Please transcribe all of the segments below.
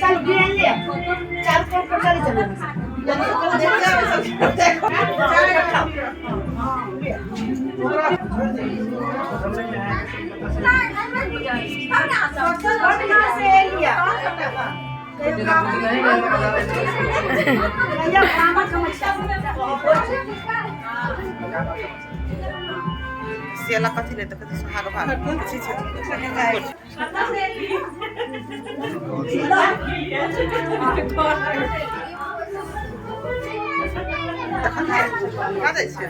चल गिर ले चार कोट पर चले चलो। पटना से एलिया सियाला कथी ले तऽ कथी सुहाग भाग छी छै। तखन बाजै छै।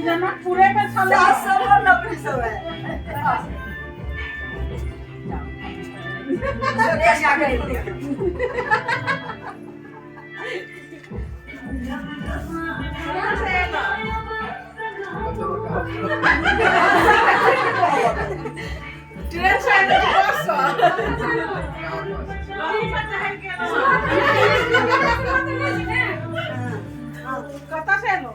जनकपुरे में सब लकड़ी सब है। ट्रेन से बस। कतऽ से एलो?